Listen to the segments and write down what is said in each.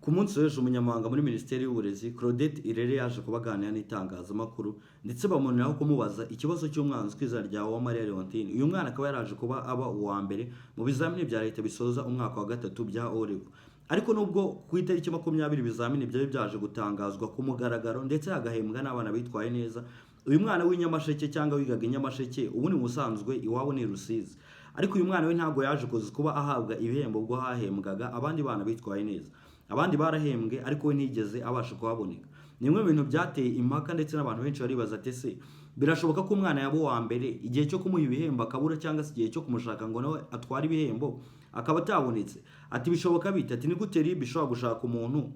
Ku munsi w'ejo, umunyamabanga muri Minisiteri y'Uburezi, Claudette Irere, yaje kubaganira n'itangazamakuru, ndetse bamuniraho kumubaza ikibazo cy'umwana uzwi ku izina rya Uwamariya Leontine. Uyu mwana akaba yaraje kuba aba uwa mbere mu bizamini bya leta bisoza umwaka wa gatatu bya O-Level. Ariko nubwo ku itariki 20 ibizamini byari byaje gutangazwa ku mugaragaro, ndetse hagahembwa n'abana bitwaye neza, uyu mwana w'inyamasheke cyangwa wigaga i Nyamasheke, ubundi mu busanzwe iwabo ni Rusizi, ariko uyu mwana we ntabwo yaje kuza kuba ahabwa ibihembo ubwo hahembwaga abandi bana bitwaye neza. Abandi barahembwe, ariko we ntiyigeze abasha kuhaboneka. Ni bimwe mu bintu byateye impaka, ndetse n'abantu benshi baribaza ati: "Ese birashoboka ko umwana yaba uwa mbere, igihe cyo kumuha ibihembo akabura, cyangwa se igihe cyo kumushaka ngo nawe atware ibihembo akaba atabonetse?" Ati: "Bishoboka bite?" Ati: "Ni gute RIB ishobora gushaka umuntu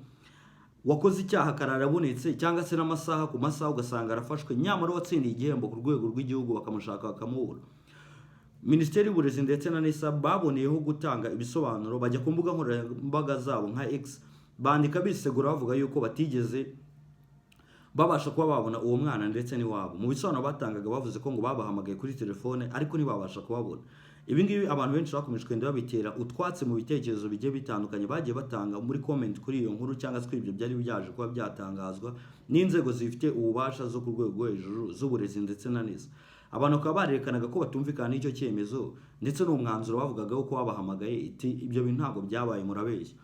wakoze icyaha akarara abonetse, cyangwa se n'amasaha ku masaha ugasanga arafashwe, nyamara uwatsindiye igihembo ku rwego rw'igihugu bakamushaka bakamubura?" Minisiteri y'Uburezi ndetse na NESA baboneyeho gutanga ibisobanuro, bajya ku mbuga nkoranyambaga zabo nka X, bandika bisegura, bavuga yuko batigeze babasha kuba babona uwo mwana ndetse n'iwabo. Mu bisobanuro batangaga, bavuze ko ngo babahamagaye kuri telefone ariko ntibabasha kubabona. Ibi ngibi abantu benshi bakomeje kugenda babitera utwatsi mu bitekerezo bigiye bitandukanye bagiye batanga muri comment kuri iyo nkuru, cyangwa se kuri ibyo byari byaje kuba byatangazwa n'inzego zifite ububasha zo ku rwego rwo hejuru z'uburezi ndetse na NESA. Abantu bakaba barerekanaga ko batumvikana n'icyo cyemezo ndetse n'umwanzuro bavugaga ko babahamagaye, iti: "Ibyo bintu ntabwo byabaye, murabeshya."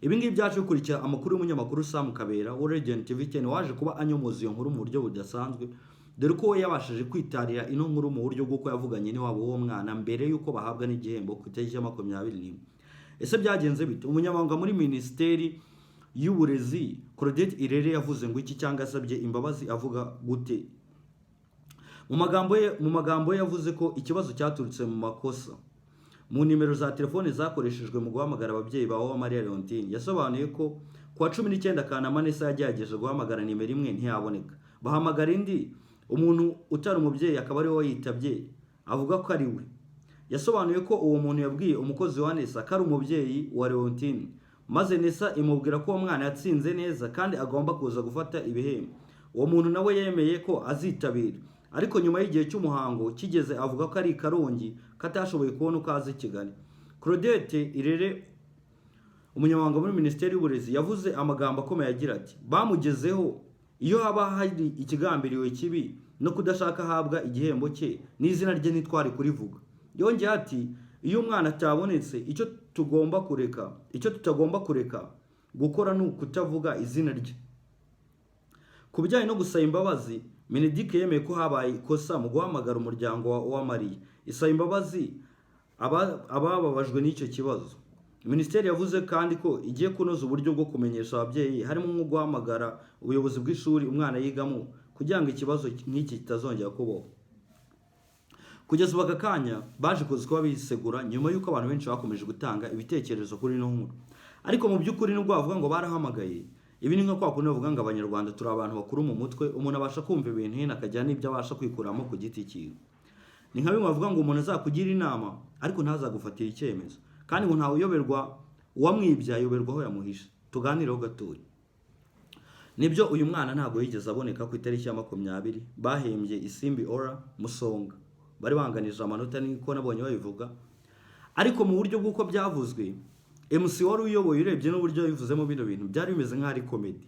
Ibi ngibi byaje bikurikira amakuru y'umunyamakuru Sam Kabera wa Radiant TV 10, waje kuba anyomoza iyo nkuru mu buryo budasanzwe, dore ko we yabashije kwitarira ino nkuru mu buryo bw'uko yavuganye n'iwabo w'uwo mwana mbere y'uko bahabwa n'igihembo ku itariki ya 21. Ese byagenze bite? Umunyamabanga muri Minisiteri y'Uburezi, Claudette Irere, yavuze ngo iki, cyangwa asabye imbabazi avuga gute? Mu magambo ye yavuze ko ikibazo cyaturutse mu makosa mu nimero za telefoni zakoreshejwe mu guhamagara ababyeyi ba Uwamariya Leontine. Yasobanuye ko ku wa 19 Kanama NESA yagerageje guhamagara nimero imwe ntiyaboneka, bahamagara indi, umuntu utari umubyeyi akaba ariwe wayitabye avuga ko ari we. Yasobanuye ko uwo muntu yabwiye umukozi wa NESA ko ari umubyeyi wa Leontine, maze NESA imubwira ko uwo mwana yatsinze neza kandi agomba kuza gufata ibihembo. Uwo muntu nawe yemeye ko azitabira, ariko nyuma y'igihe cy'umuhango kigeze avuga ko ari i Karongi, ko atashoboye kubona uko aza i Kigali. Claudette Irere, umunyamabanga muri Minisiteri y'Uburezi, yavuze amagambo akomeye agira ati: "Bamugezeho. Iyo haba hari ikigambiriwe kibi no kudashaka ahabwa igihembo cye, n'izina rye ntitwari kurivuga." Yongeye ati: "Iyo umwana atabonetse, icyo tugomba kureka, icyo tutagomba kureka gukora ni ukutavuga izina rye." Ku bijyanye no gusaba imbabazi, MINEDUC yemeye ko habaye ikosa mu guhamagara umuryango wa Uwamariya, isaba imbabazi abababajwe n'icyo kibazo. Minisiteri yavuze kandi ko igiye kunoza uburyo bwo kumenyesha ababyeyi, harimo nko guhamagara ubuyobozi bw'ishuri umwana yigamo, kugira ngo ikibazo nk'iki kitazongera kubaho. Kugeza ubu aka kanya baje kuza kuba bisegura nyuma y'uko abantu benshi bakomeje gutanga ibitekerezo kuri ino nkuru. Ariko mu by'ukuri, nubwo bavuga ngo barahamagaye, ibi ni nka kwa kundi bavuga ngo Abanyarwanda turi abantu bakuru mu mutwe, umuntu abasha kumva ibintu hino akajya n'ibyo abasha kwikuramo ku giti cyiwe. Ni nka bimwe bavuga ngo umuntu azakugira inama ariko ntazagufatire icyemezo, kandi ngo ntawe uyoberwa uwamwibye, ayoberwa aho yamuhishe. Tuganireho gatoya. Nibyo, uyu mwana ntabwo yigeze aboneka ku itariki ya 20. Bahembye Isimbi Ora Musonga, bari banganije amanota, niko nabonye babivuga. Ariko mu buryo bw'uko byavuzwe, MC wari uyoboye, urebye n'uburyo yabivuzemo bino bintu, byari bimeze nk'aho ari comedy.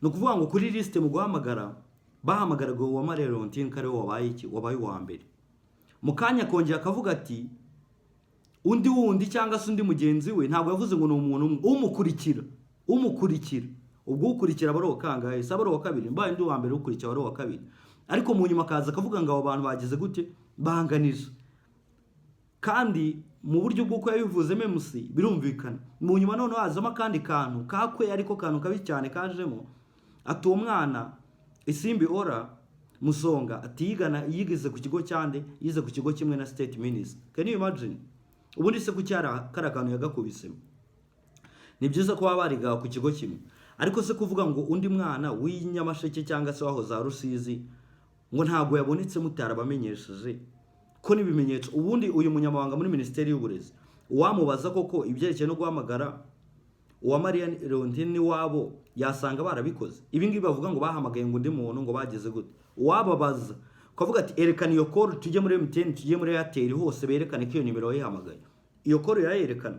Ni ukuvuga ngo kuri lisite mu guhamagara, bahamagaraga Uwamariya Leontine ko ariwe wabaye iki, wabaye uwa mbere. Mu kanya akongera akavuga ati undi wundi, cyangwa se undi mugenzi we. Ntabwo yavuze ngo ni umuntu umwe, umukurikira. Ubwo ukurikira aba ari uwa kangahe se? Aba ari uwa kabiri. Mbaye undi wa mbere, ukurikira aba ari uwa kabiri. Ariko mu nyuma akaza akavuga ngo abo bantu bagize gute? Banganije. Kandi mu buryo bw'uko yabivuzemo MC, birumvikana. Mu nyuma noneho hazamo akandi kantu kakwe, ariko kantu kabi cyane kajemo, ati uwo mwana Isimbi Ora Musonga, ati yigana, yigize ku kigo cyande, yize ku kigo kimwe na state minister. Can you imagine? Ubundi se kuki hari kariya kantu yagakubisemo? Ni byiza kuba bariga ku kigo kimwe, ariko se kuvuga ngo undi mwana w'inyamasheke cyangwa se waho za Rusizi ngo ntabwo yabonetse mutarabamenyesheje, ko n'ibimenyetso? Ubundi uyu munyamabanga muri Minisiteri y'Uburezi, uwamubaza koko ibyerekeye no guhamagara Uwamariya Leontine n'iwabo, yasanga barabikoze. Ibi ngibi bavuga ngo bahamagaye ngo undi muntu, ngo bagize gute, uwababaza ukavuga ati: "Erekana iyo call, tujye muri MTN, tujye muri Airtel, hose berekane ko iyo nimero wayihamagaye." Iyo call yayerekana.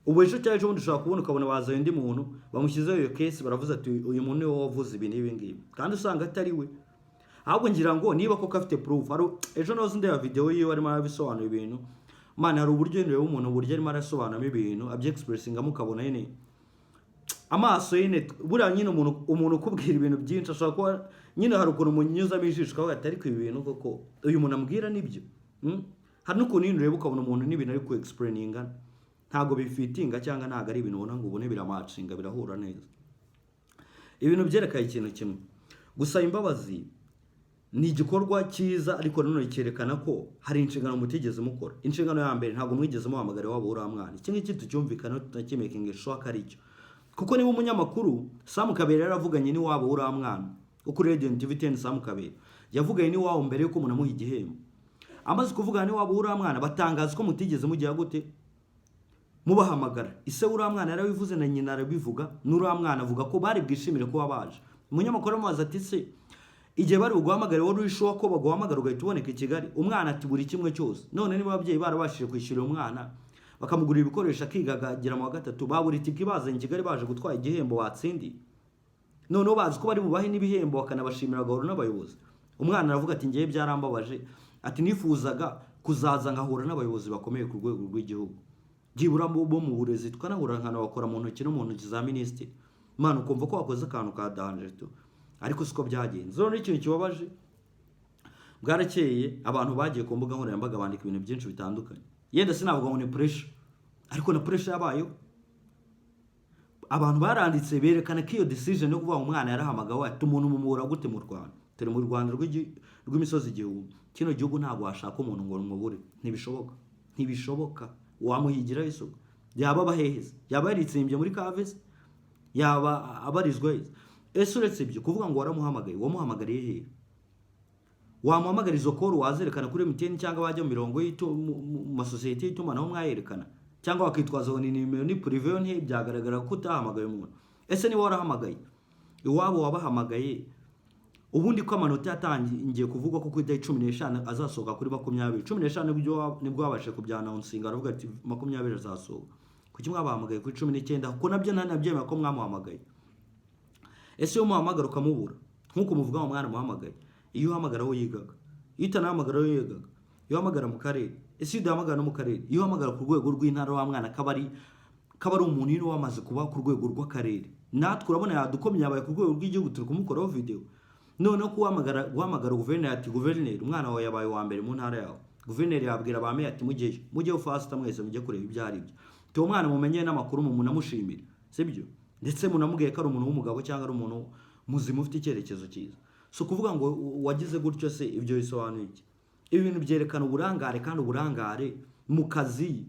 Ubu ejo cyangwa ejo bundi ushobora kubona, ukabona bazanye undi muntu, bamushyizeho iyo case, baravuze ati: "Uyu muntu niwe wavuze ibi n'ibi ngibi," kandi usanga atari we. Ahubwo ngira ngo niba koko afite proof, hari ejo nahoze ndeba video yiwe arimo arabisobanura ibintu. Man, hari uburyo ureba umuntu, uburyo arimo arasobanuramo ibintu, abyexpressingamo, ukabona nyine amaso nyine. Buriya nyine umuntu ukubwira ibintu byinshi ashobora kuba nyine, hari ukuntu umunyuzamo ijisho ukavuga ati: "Ariko ibi bintu koko uyu muntu ambwira nibyo?" Hari n'ukuntu nyine ureba ukabona umuntu n'ibintu ari ku explaininga ntabwo bifitinga, cyangwa ntabwo ari ibintu ubona ngo ubone biramatchinga, birahura neza. Ibintu byerekana ikintu kimwe: gusaba imbabazi ni igikorwa cyiza, ariko nanone cyerekana ko hari inshingano mutigeze mukora. Inshingano ya mbere, ntabwo mwigeze muhamagara iwabo uriya mwana. Iki ngiki tucyumvikane, tunakimakinge sure ko ari cyo, kuko niba umunyamakuru Sam Kabera yaravuganye n'iwabo uriya mwana wo kuri Radio TV 10, Sam Kabera yavuganye n'iwabo mbere yuko umuntu amuha igihembo, amaze kuvugana n'iwabo uriya mwana, batangaza ko mutigeze mujya gute mubahamagara. Ise uriya mwana yarabivuze, na nyina arabivuga, n'uriya mwana avuga ko bari bwishimire kuba baje. Umunyamakuru aramubaza ati: "Se igihe bari buguhamagare, wari uri sure ko baguhamagara ugahita uboneka i Kigali?" Umwana ati: "Buri kimwe cyose." None niba ababyeyi barabashije kwishyurira umwana, bakamugurira ibikoresho, akiga akagera mu wa gatatu, babura itike ibazanye i Kigali baje gutwara igihembo watsindiye, noneho bazi ko bari bubahe n'ibihembo, bakanabashimira, bagahura n'abayobozi. Umwana aravuga ati: "Ngewe byarambabaje," ati: "Nifuzaga kuzaza nkahura n'abayobozi bakomeye ku rwego rw'igihugu, byibura bo mu burezi, tukanahura, nkanabakora mu ntoki no mu ntoki za minisitiri." Imana, ukumva ko wakoze akantu ka danger tu, ariko siko byagenze. Noneho ikintu kibabaje, bwarakeye abantu bagiye ku mbuga nkoranyambaga bandika ibintu byinshi bitandukanye. Yenda sinavuga ngo ni pressure, ariko na pressure yabayeho. Abantu baranditse berekana ko iyo decision yo kuvuga ngo umwana yarahamagawe, ati: "Umuntu mumubura gute mu Rwanda? Turi mu Rwanda rw'imisozi igihumbi. Kino gihugu ntabwo washaka umuntu ngo umubure, ntibishoboka, ntibishoboka. Wamuhigiraho isuku, yaba abaheheze, yaba yaritsimbye muri kavese, yaba abarizwa heza?" Ese uretse ibyo kuvuga ngo waramuhamagaye, wamuhamagariye hehe? Wamuhamagara, izo call wazerekana kuri MTN, cyangwa wajya mu mirongo mu masosiyete y'itumanaho mwayerekana, cyangwa wakitwaza ngo ni nimero ni privé, yo ntibyagaragara ko utahamagaye umuntu. Ese niba warahamagaye iwabo, wabahamagaye ubundi ko amanota yatangiye kuvugwa ko ku itariki 15 azasohoka kuri 20, 15 nibwo babashije kubyannouncinga, aravuga ati: "20 azasohoka." Kuki mwabahamagaye kuri 19, kuko nabyo ntanabyemera ko mwamuhamagaye? Ese iyo muhamagara ukamubura, nk'uko muvuga ngo mwana muhamagaye, iyo uhamagara aho yigaga, iyo utanahamagara aho yigaga, iyo uhamagara mu karere, ese iyo udahamagara no mu karere, iyo uhamagara ku rwego rw'intara, wa mwana kaba ari umuntu nyine wamaze kuba ku rwego rw'akarere? Natwe urabona yadukomye, yabaye ku rwego rw'igihugu, turi kumukoraho video. Noneho guhamagara guverineri ati: "Guverineri, umwana wawe yabaye uwa mbere mu ntara yawe." Guverineri yabwira ba meya ati: "Mujyeyo, mujyeyo faster, mwese mujye kureba ibyo ari byo. Tuwo mwana mumenye n'amakuru, munamushimire, sibyo? Ndetse munamubwiye ko ari umuntu w'umugabo cyangwa ari umuntu muzima ufite icyerekezo cyiza." Si ukuvuga ngo wagize gutyo se, ibyo bisobanuye iki? Ibi bintu byerekana uburangare, kandi uburangare mu kazi,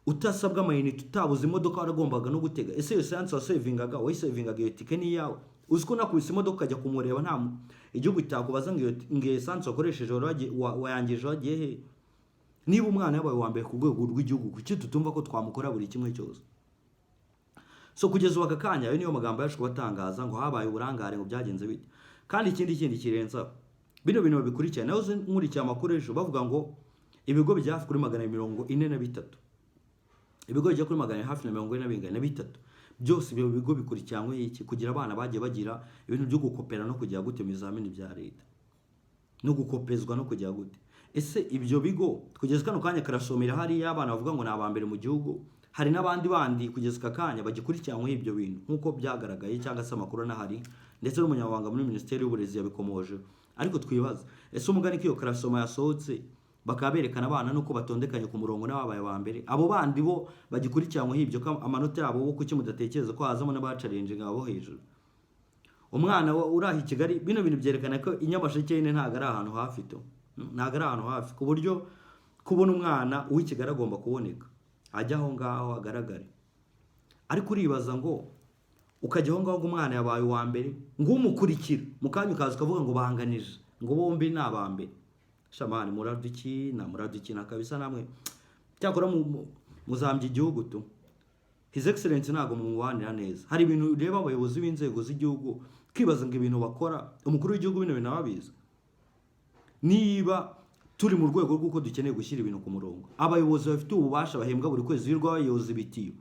utasabwa amayinite, utabuze imodoka waragombaga no gutega. Ese iyo essence wasavingaga, wayisavingaga? Iyo tike ni iyawe? Uzi ko unakubise imodoka ukajya kumureba, nta igihugu kitakubaza ngo iyo essence wakoresheje wari wayangije, wagiye he? Niba umwana yabaye uwa mbere ku rwego rw'igihugu, kuki tutumva ko twamukora buri kimwe cyose? So kugeza ubu aka kanya, ayo niyo magambo yaje kubatangaza ngo habaye uburangare, ngo byagenze bite. Kandi ikindi kirenzaho, bino bintu babikurikirana. Nawe uzi, nkurikiye amakuru ejo, bavuga ngo ibigo bijya hafi kuri 243, ibigo bijya kuri magana hafi na mirongo ine na bingana na bitatu byose, ibyo bigo bikurikiranyweho iki? Kugira abana bagiye bagira ibintu byo gukopera no kujya gute mu bizamini bya leta, no gukopezwa no kujya gute. Ese ibyo bigo kugeza kano kanya karasomera hariya abana bavuga ngo ni aba mbere mu gihugu, hari n'abandi bandi kugeza aka kanya bagikurikiranyweho ibyo bintu nk'uko byagaragaye, cyangwa se amakuru anahari, ndetse n'umunyamabanga muri Minisiteri y'Uburezi yabikomoje. Ariko twibaza: ese umugani ko iyo classement yasohotse, bakaba berekana abana nuko batondekanye ku murongo n'ababaye aba mbere, abo bandi bo bagikurikiranyweho ibyo, ko amanota yabo bo, kuki mudatekereza ko hazamo n'abachallenginga abo hejuru? Umwana uri aho i Kigali, bino bintu byerekana ko i Nyamasheke nyine ntabwo ari ahantu hafi to, ntabwo ari ahantu hafi ku buryo kubona umwana w'i Kigali agomba kuboneka ajya aho ngaho agaragare. Ariko uribaza ngo ukajya aho ngaho ngo umwana yabaye uwa mbere, ngo umukurikira mu kanya ukaza ukavuga ngo banganije, ngo bombi ni aba mbere. Shamani, muradukina, muradukina kabisa namwe. Cyakora muzambya igihugu tu. His Excellence ntabwo mumubanira neza. Hari ibintu ureba abayobozi b'inzego z'igihugu, ukibaza ngo ibintu bakora, umukuru w'igihugu bino bintu ababizi? Niba turi mu rwego rw'uko dukeneye gushyira ibintu ku murongo, abayobozi bafite ububasha bahembwa buri kwezi, birirwa bayoza ibitiyo.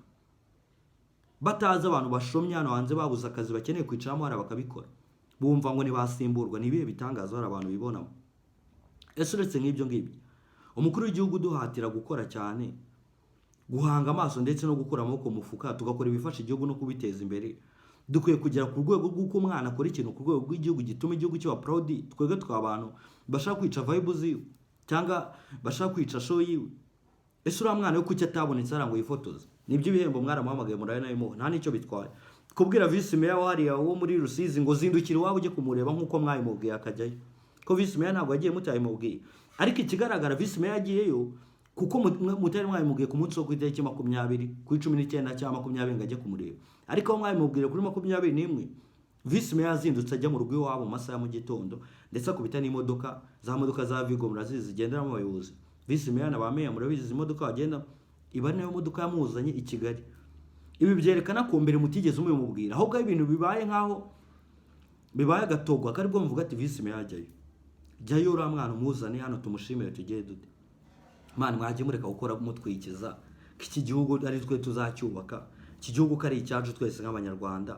Batazi abantu bashomye hano hanze babuze akazi, bakeneye kwicaramo hariya bakabikora, bumva ngo ntibasimburwa. Ni ibihe bitangaza hari abantu bibonamo? Ese uretse nk'ibyo ngibyo, umukuru w'igihugu uduhatira gukora cyane, guhanga amaso ndetse no gukura amaboko mu mufuka, tugakora ibifasha igihugu no kubiteza imbere, dukwiye kugera ku rwego rw'uko umwana akora ikintu ku rwego rw'igihugu gituma igihugu kiba proud. Twebwe tukaba abantu bashaka kwica vibe ziwe cyangwa bashaka kwica show yiwe. Ese uriya mwana we kuki atabonetse hariya ngo yifotoze? Nibyo, ibihembo mwaramuhamagaye murabinabimuha, nta n'icyo bitwaye kubwira visi meya wa hariya wo muri Rusizi ngo zindukira iwabo ujye kumureba, nk'uko mwabimubwiye akajyayo. Ko visi meya ntabwo yagiye mutayimubwiye? Ariko ikigaragara, visi meya yagiyeyo kuko mutari mwabimubwiye ku munsi wo ku itariki 20, kuri 19 cyangwa 20, ngo ajye kumureba. Ariko aho mwabimubwire kuri 21, visi meya yazindutse ajya mu rugo iwabo mu masaha ya mu gitondo, ndetse akubita n'imodoka, za modoka za Vigo murazizi zigenderamo abayobozi, visi meya na ba meya murabizi izi modoka bagenda, iba ari nayo modoka yamuzanye i Kigali. Ibi byerekana ko mbere mutigeze mubimubwira, ahubwo aho ibintu bibaye nk'aho bibaye agatogo akari bwo muvuga ati visi meya ajyayo. Jyayo, uriya mwana umuzane hano tumushimire. Tugiye dute mwana? Mwagiye mureka gukora mutwikiza ko iki gihugu ari twe tuzacyubaka, iki gihugu ko ari icyacu twese nk'Abanyarwanda.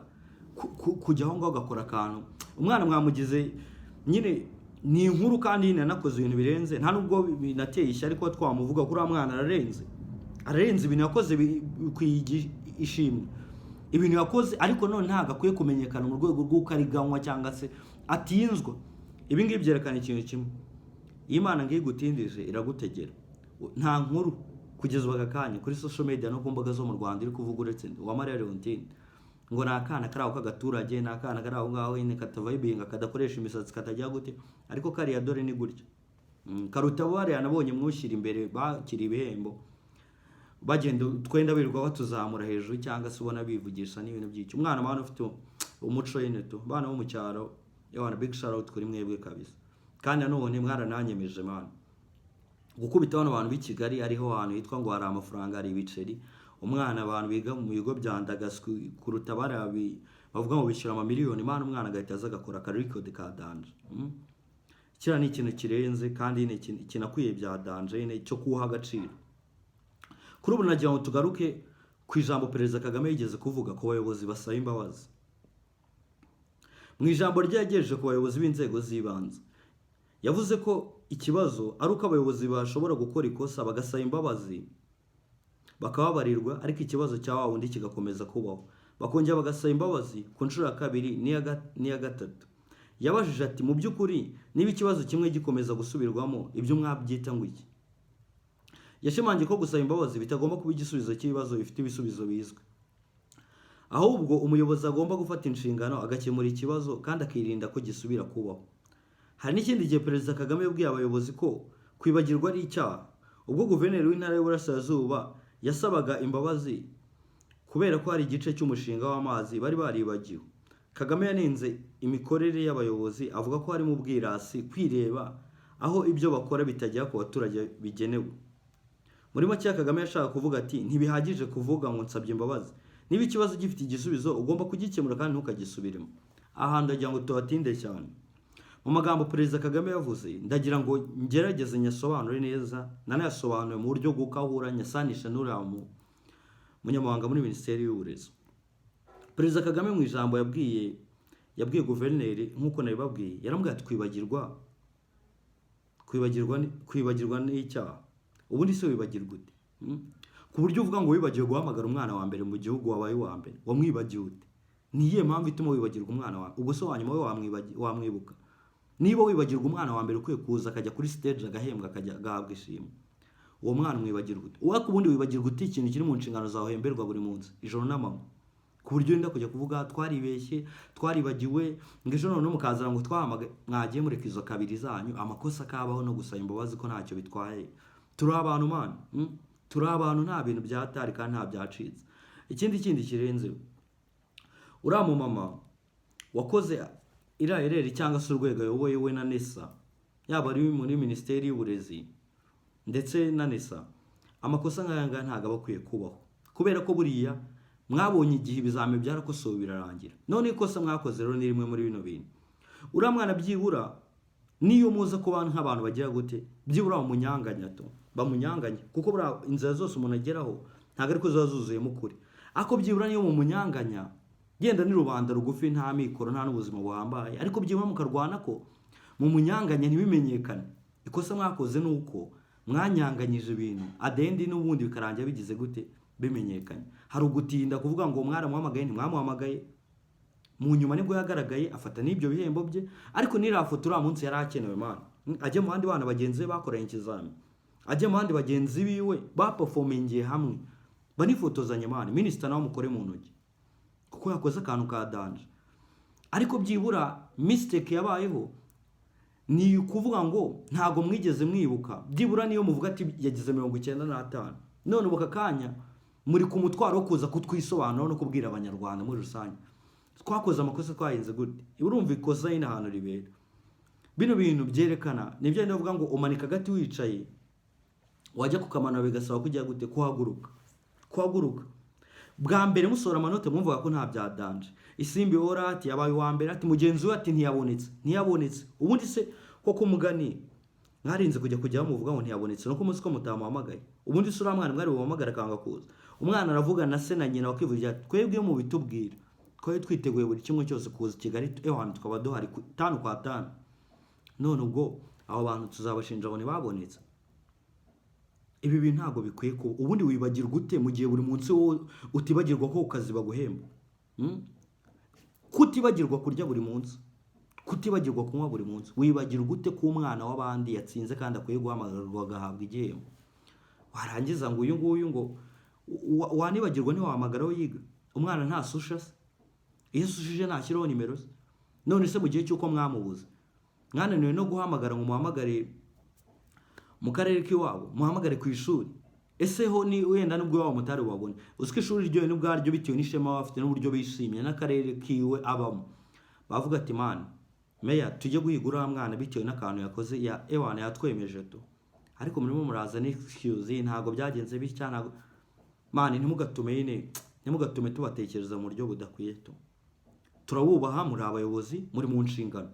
Kujya aho ngaho ugakora akantu, umwana mwamugize nyine ni inkuru, kandi nyine yanakoze ibintu birenze. Nta nubwo binateye ishyari kuba twamuvuga ko uriya mwana ararenze, ararenze. Ibintu yakoze bikwiye ishimwe, ibintu yakoze. Ariko none ntabwo akwiye kumenyekana mu rwego rw'uko ariganywa cyangwa se atinzwa. Ibi ngibi byerekana ikintu kimwe: iyo Imana ngiyo igutindije iragutegera. Nta nkuru kugeza ubu aka kanya kuri social media no ku mbuga zo mu Rwanda iri kuvuga uretse Uwamariya Leontine, ngo ni akana kari aho k'agaturage, ni akana kari aho ngaho nyine katavayibinga, kadakoresha imisatsi, katajya gute, ariko kariya dore ni gutya. Karuta bariya nabonye mwushyira imbere bakira ibihembo, bagenda twenda birirwa batuzamura hejuru, cyangwa se ubona bivugisha n'ibintu by'icyo. Umwana mwana ufite umuco nyine tu, abana bo mu cyaro, yawana big shout out kuri mwebwe kabisa. Kandi nanone mwarananyemeje man, gukubita bano bantu b'i Kigali, ariho hantu hitwa ngo hari amafaranga, hari ibiceri. Umwana, abantu biga mu bigo bya ndagaswi kuruta bariya bavuga ngo bishyura amamiliyoni man, umwana agahita aza agakora aka record ka danger. Kiriya ni ikintu kirenze kandi ni ikintu kinakwiye bya danger nyine cyo kuwuha agaciro. Kuri ubu nagira ngo tugaruke ku ijambo Perezida Kagame yigeze kuvuga ku bayobozi basaba imbabazi. Mu ijambo rye yagejeje ku bayobozi b'inzego z'ibanze, yavuze ko ikibazo ari uko abayobozi bashobora gukora ikosa bagasaba imbabazi bakababarirwa, ariko ikibazo cya wa wundi kigakomeza kubaho, bakongera bagasaba imbabazi ku nshuro ya kabiri n'iya gatatu. Yabajije ati: "Mu by'ukuri niba ikibazo kimwe gikomeza gusubirwamo, ibyo mwabyita ngo iki?" Yashimangiye ko gusaba imbabazi bitagomba kuba igisubizo cy'ibibazo bifite ibisubizo bizwi, ahubwo umuyobozi agomba gufata inshingano agakemura ikibazo kandi akirinda ko gisubira kubaho. Hari n'ikindi gihe Perezida Kagame yabwiye abayobozi ko kwibagirwa ari icyaha, ubwo guverineri w'Intara y'Uburasirazuba yasabaga imbabazi kubera ko hari igice cy'umushinga w'amazi bari baribagiwe. Kagame yanenze imikorere y'abayobozi, avuga ko harimo ubwirasi, kwireba, aho ibyo bakora bitagera ku baturage bigenewe. Muri make, Kagame yashaka kuvuga ati: "Ntibihagije kuvuga ngo nsabye imbabazi. Niba ikibazo gifite igisubizo, ugomba kugikemura kandi ntukagisubiremo." Aha ndagira ngo tubatinde cyane mu magambo Perezida Kagame yavuze. Ndagira ngo ngerageze nyasobanure neza, nanayasobanuye mu buryo bw'uko ahura, nyasanisha n'uriya munyamabanga muri Minisiteri y'Uburezi. Perezida Kagame mu ijambo yabwiye guverineri, nk'uko nabibabwiye, yaramubwiye ati: Kwibagirwa ni icyaha." Ubundi se wibagirwa ute? Ku buryo uvuga ngo wibagiwe guhamagara umwana wa mbere mu gihugu wabaye uwa mbere, wamwibagiwe ute? Ni iyihe mpamvu ituma wibagirwa umwana wawe? Ubwo se wa nyuma we wamwibuka? Niba wibagirwa umwana wa mbere ukwiye kuza akajya kuri stage agahembwa, akajya agahabwa ishimwe, uwo mwana umwibagirwa ute? Uwaka ubundi wibagirwa ute ikintu kiri mu nshingano zawe uhemberwa buri munsi ijoro n'amanywa, ku buryo wenda kujya kuvuga twaribeshye, twaribagiwe, ngo ejo noneho mukazana ngo twahamagaye? Mwagiye mureka izo kabiri zanyu, amakosa akabaho, no gusaba imbabazi ko ntacyo bitwaye. Turi abantu man, Turi abantu, nta bintu byatari kandi nta byacitse. Ikindi kindi kirenze, uriya mumama wakoze iriya erreur cyangwa se urwego ayoboye we na NESA, yaba ari muri Minisiteri y'Uburezi ndetse na NESA, amakosa nk'aya ngaya ntabwo aba akwiye kubaho, kubera ko buriya mwabonye igihe ibizami byarakosowe birarangira. None ikosa mwakoze rero ni rimwe muri bino bintu. Uriya mwana byibura niyo muza kuba nk'abantu bagira gute, byibura bamunyanganya to, bamunyanganya, kuko buriya inzira zose umuntu ageraho ntabwo ariko ziba zuzuyemo ukuri. Ariko byibura niyo mu munyanganya, genda ni rubanda rugufi, nta mikoro, nta n'ubuzima buhambaye, ariko byibura mukarwana ko mu munyanganya ntibimenyekane. Ikosa mwakoze ni uko mwanyanganyije ibintu, adendi n'ubundi bikarangira bigize gute? Bimenyekanye. Hari ugutinda kuvuga ngo mwaramuhamagaye, ntimwamuhamagaye. Mu nyuma nibwo yagaragaye, afata n'ibyo bihembo bye. Ariko n'iriya foto uriya munsi yari akenewe, man. Ajye mu bandi bana bagenzi be bakoranye ikizami, ajye mu bandi bagenzi biwe baperformingiye hamwe, banifotozanye, man. Minisita nawe mukore mu ntoki kuko yakoze akantu ka danger. Ariko byibura mistake yabayeho ni ukuvuga ngo ntabwo mwigeze mwibuka byibura niyo muvuga ati yagize 95. None ubu aka kanya muri ku mutwaro wo kuza kutwisobanura no kubwira Abanyarwanda muri rusange twakoze amakosa, twahinze gute. Urumva ikosa nyine ahantu ribera. Bino bintu byerekana nibyo ndavuga ngo umanika agati wicaye, wajya kukamanura bigasaba kujya gute? Kuhaguruka. Kuhaguruka. Bwa mbere musohora amanota mwumvaga ko nta bya danger. Isimbi ora ati yabaye uwa mbere, ati mugenzi we ati ntiyabonetse, ntiyabonetse. Ubundi se koko mugani mwarinze kujya muvuga ngo ntiyabonetse, nuko umunsi ko mutamuhamagaye? Ubundi se uriya mwana mwari bumuhamagara akanga kuza? Umwana aravuga na se na nyina bakivugira: "Twebwe iyo mubitubwira twari twiteguye buri kimwe cyose kuza i Kigali, ewana tukaba duhari tanu kwa tanu." None ubwo abo bantu tuzabashinja ngo ntibabonetse? Ibi bintu ntabwo bikwiye kuba. Ubundi wibagirwa ute mu gihe buri munsi wowe utibagirwa ko ku kazi baguhemba? Kutibagirwa kurya buri munsi, kutibagirwa kunywa buri munsi, wibagirwa ute ko umwana w'abandi yatsinze kandi akwiye guhamagarwa agahabwa igihembo? Warangiza ngo uyu nguyu ngo wanibagirwa, ntiwahamagara aho yiga. Umwana ntasusha se? Iyo asushije ntashyiraho nimero ze? None se mu gihe cy'uko mwamubuze, mwananiwe no guhamagara ngo muhamagare mu karere k'iwabo, muhamagare ku ishuri? Ese ho ni wenda nubwo iwabo mutari bubabone, uzi ko ishuri ryo ubwaryo, bitewe n'ishema baba bafite n'uburyo bishimye n'akarere kiwe abamo, bavuga ati: "Man, meya, tujye guhiga uriya mwana bitewe n'akantu yakoze ya ewana yatwemeje tu." Ariko murimo muraza n'excuse, ntabwo byagenze bitya, ntabwo, man. Ntimugatume nyine, ntimugatume tubatekereza mu buryo budakwiye tu. Turabubaha, muri abayobozi, muri mu nshingano,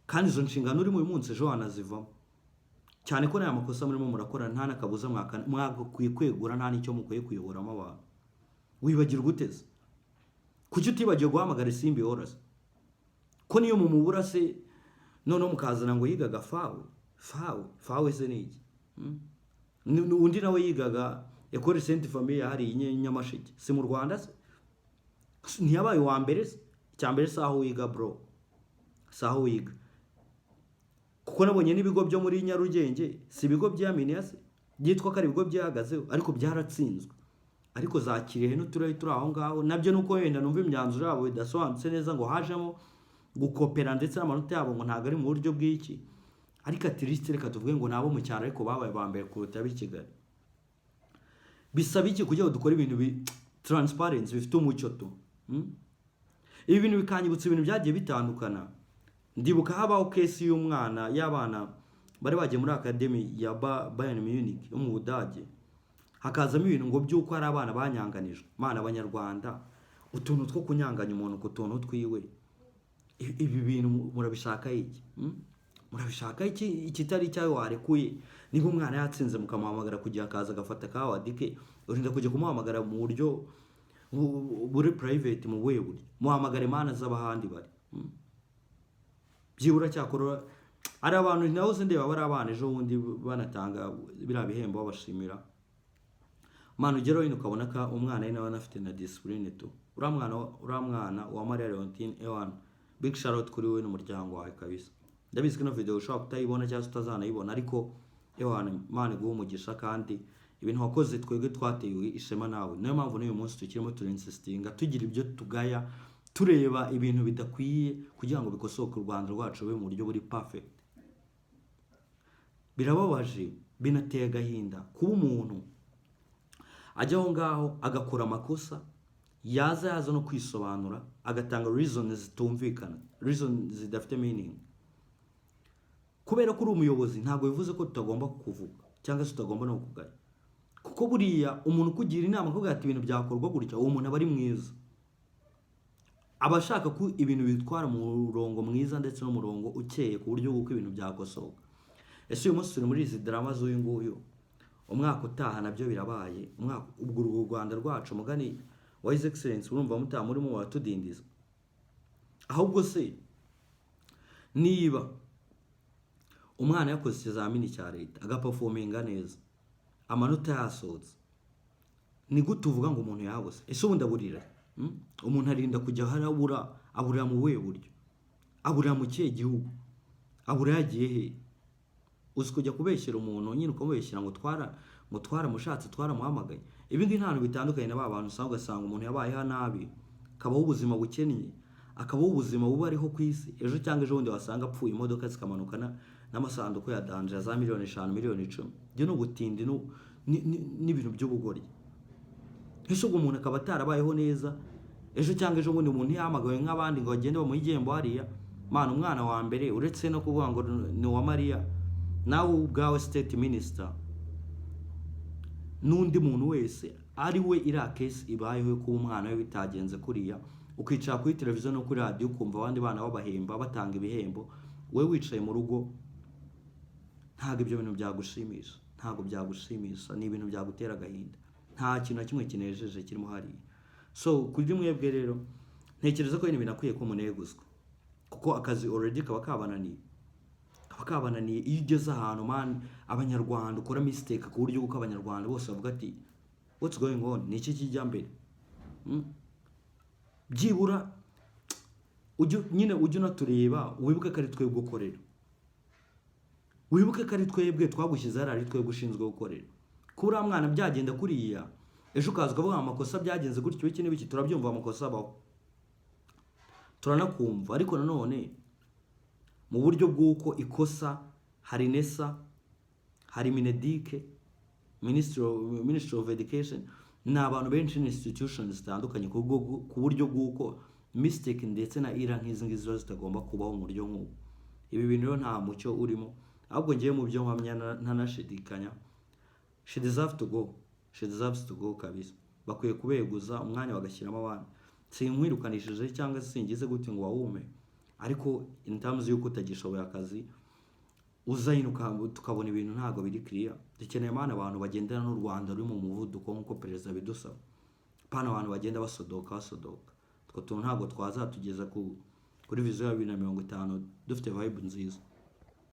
kandi izo nshingano urimo uyu munsi ejo wanazivamo, cyane ko n'aya makosa murimo murakora nta n'akabuza mwagakwiye kwegura, nta n'icyo mukwiye kuyoboramo abantu. Wibagirwa uteze? Kuki utibagiwe guhamagara Isimbi Horace, ko niyo mumubura se noneho mukazana ngo yigaga FAWE? FAWE, FAWE se ni iki? Hmm? Undi nawe yigaga Ecole Sainte Famille hariya i Nyamasheke, si mu Rwanda se? Ntiyabaye uwa mbere se? Icya mbere si aho wiga, bro, si aho wiga, kuko nabonye n'ibigo byo muri Nyarugenge, si ibigo byaminiya se byitwa ko ari ibigo byihagazeho, ariko byaratsinzwe. Ariko za Kirehe n'uturere turi aho ngaho nabyo, nuko wenda numva imyanzuro yabo idasobanutse neza, ngo hajemo gukopera, ndetse n'amanota yabo ngo ntabwo ari mu buryo bw'iki. Ariko at least reka tuvuge ngo ni abo mu cyaro, ariko babaye ba mbere kuruta ab'i Kigali. Bisaba iki kugira ngo dukore ibintu bi transparency, bifite umucyo tu? Ibi bintu bikanyibutsa ibintu byagiye bitandukana. Ndibuka habaho case y'umwana, y'abana bari bagiye muri academy ya Bayern Munich yo mu Budage, hakazamo ibintu ngo by'uko hari abana banyanganijwe. Mana, Abanyarwanda, utuntu two kunyanganya umuntu ku tuntu twiwe, ibi bintu murabishaka iki? Murabishaka iki? Ikitari icyawe warekuye. Niba umwana yatsinze mukamuhamagara kugira akaza agafata ka award ke, urinda kujya kumuhamagara mu buryo buri private? Mu buhe buryo? Muhamagare mana z'abahandi bari. Byibura cyakora ari abantu nahoze ndeba bari abana ejo bundi banatanga biriya bihembo babashimira. Mana, ugeraho hino ukabona ko umwana we nawe anafite na discipline tu. Uriya mwana wa Maria Leontine, ewan, big shout out kuri wowe n'umuryango wawe kabisa. Ndabizi ko ino video ushobora kutayibona cyangwa se utazanayibona, ariko ewan, Imana iguhe umugisha, kandi ibintu wakoze twebwe twatewe ishema nawe. Niyo mpamvu n'uyu munsi tukirimo turinsistinga, tugira ibyo tugaya, tureba ibintu bidakwiye kugira ngo bikosoke, u Rwanda rwacu rube mu buryo buri perfect. Birababaje, binateye agahinda kuba umuntu ajya aho ngaho agakora amakosa, yaza no kwisobanura agatanga reason zitumvikana, reason zidafite meaning. Kubera ko uri umuyobozi ntabwo bivuze ko tutagomba kukuvuga cyangwa se tutagomba no kukugaya, kuko buriya umuntu ukugira inama akubwira ati ibintu byakorwa gutya, uwo muntu aba ari mwiza, aba ashaka ko ibintu bitwara mu murongo mwiza ndetse n'umurongo ukeye, ku buryo bw'uko ibintu byakosoka. Ese uyu munsi turi muri izi drama z'uyu nguyu, umwaka utaha nabyo birabaye, umwaka ubwo urwo Rwanda rwacu, mugani Wa His Excellence, urumva mutaha murimo muratudindiza. Ahubwo se niba umwana yakoze ikizamini cya leta, agaperforminga neza, amanota yasohotse, ni gute uvuga ngo umuntu yabuze? Ese ubundi aburira? Umuntu arinda kujya harabura, aburira mu buhe buryo? Aburira mu kihe gihugu? Abura yagiye he? Uzi kujya kubeshyera umuntu nyine, ukamubeshyera ngo twaramushatse, twaramuhamagaye. Ibi ngibi nta hantu bitandukanye na ba bantu usanga, ugasanga umuntu yabayeho nabi, akabaho ubuzima bukennye, akabaho ubuzima buba ariho ku isi. Ejo cyangwa ejo bundi wasanga apfuye, imodoka zikamanukana n'amasanduku ya danger ya za miliyoni 5, miliyoni 10. Ibyo ni ubutindi n'ibintu by'ubugoryi. Ese ubwo umuntu akaba atarabayeho neza, ejo cyangwa ejo bundi umuntu yahamagawe nk'abandi ngo bagende bamuhe igihembo hariya? Mana, umwana wa mbere, uretse no kuvuga ngo ni uwa Mariya, nawe ubwawe state minister n'undi muntu wese ari we iriya case ibayeho yo kuba umwana we bitagenze kuriya, ukicara kuri televiziyo no kuri radiyo, ukumva abandi bana babahemba, batanga ibihembo, wowe wicaye mu rugo, ntabwo ibyo bintu byagushimisha, ntabwo byagushimisha. Ni ibintu byagutera agahinda. Nta kintu na kimwe kinejeje kirimo hariya. So kuri mwebwe rero, ntekereza ko ibintu binakwiye ko muneguzwa, kuko akazi already kaba kabananiye, kaba kabananiye. Iyo ugeze ahantu, man, Abanyarwanda, ukora mistake ku buryo bw'uko Abanyarwanda bose bavuga ati: "What's going on? Ni iki kijya mbere?" Byibura ujye nyine ujye unatureba, wibuke ko ari twebwe ukorera, wibuke ko ari twebwe twagushyize hariya, ari twebwe ushinzwe gukorera. Kuba uriya mwana byagenda kuriya, ejo ukaza ukavuga amakosa byagenze gutyo, iki n'ibiki, turabyumva, amakosa abaho, turanakumva. Ariko nanone mu buryo bw'uko ikosa, hari NESA, hari MINEDUC, Ministry of Education, ni abantu benshi, ni institutions zitandukanye, ku buryo bw'uko mistake ndetse na error nk'izi ngizi ziba zitagomba kubaho mu buryo nk'ubu. Ibi bintu rero nta mucyo urimo. Ahubwo ngewe mu byo mpamya ntanashidikanya, she deserves to go, she deserves to go kabisa. Bakwiye kubeguza umwanya bagashyiramo abandi. Sinkwirukanishije cyangwa se singize gute ngo wawume, ariko in terms y'uko utagishoboye akazi, uza nyine tukabona ibintu ntabwo biri clear. Dukeneye, man, abantu bagendana n'u Rwanda ruri mu muvuduko nk'uko perezida bidusaba, pana abantu bagenda basodoka basodoka. Utwo tuntu ntabwo twazatugeza kuri vision ya 2050 dufite vibe nziza.